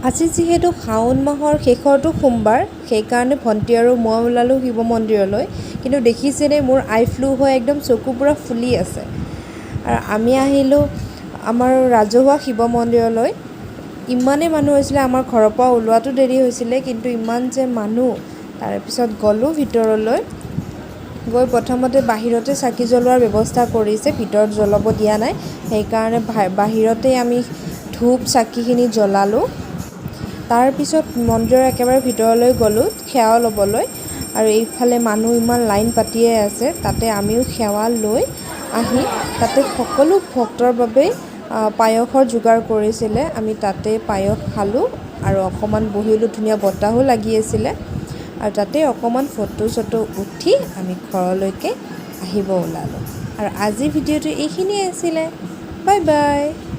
আজি যিহেতু শাওণ মাহৰ শেষৰটো সোমবাৰ, সেইকাৰণে ভণ্টি আৰু মই ওলালোঁ শিৱ মন্দিৰলৈ। কিন্তু দেখিছেনে, মোৰ আই ফ্লু হৈ একদম চকু পূৰা ফুলি আছে। আৰু আমি আহিলোঁ আমাৰ ৰাজহুৱা শিৱ মন্দিৰলৈ। ইমানেই মানুহ হৈছিলে, আমাৰ ঘৰৰ পৰা ওলোৱাটো দেৰি হৈছিলে, কিন্তু ইমান যে মানুহ। তাৰপিছত গ'লোঁ ভিতৰলৈ। গৈ প্ৰথমতে বাহিৰতে চাকি জ্বলোৱাৰ ব্যৱস্থা কৰিছে, ভিতৰত জ্বলাব দিয়া নাই। সেইকাৰণে বাহিৰতেই আমি ধূপ চাকিখিনি জ্বলালোঁ। তাৰপিছত মন্দিৰৰ একেবাৰে ভিতৰলৈ গ'লোঁ সেৱা ল'বলৈ। আৰু এইফালে মানুহ ইমান লাইন পাতিয়ে আছে। তাতে আমিও সেৱা লৈ আহি তাতে সকলো ভক্তৰ বাবেই পায়সৰ যোগাৰ কৰিছিলে। আমি তাতে পায়স খালোঁ আৰু অকণমান বহিলোঁ। ধুনীয়া বতাহো লাগি আছিলে আৰু তাতে অকণমান ফটো চটো উঠি আমি ঘৰলৈকে আহিব ওলালোঁ। আৰু আজিৰ ভিডিঅ'টো এইখিনিয়ে আছিলে। Bye bye.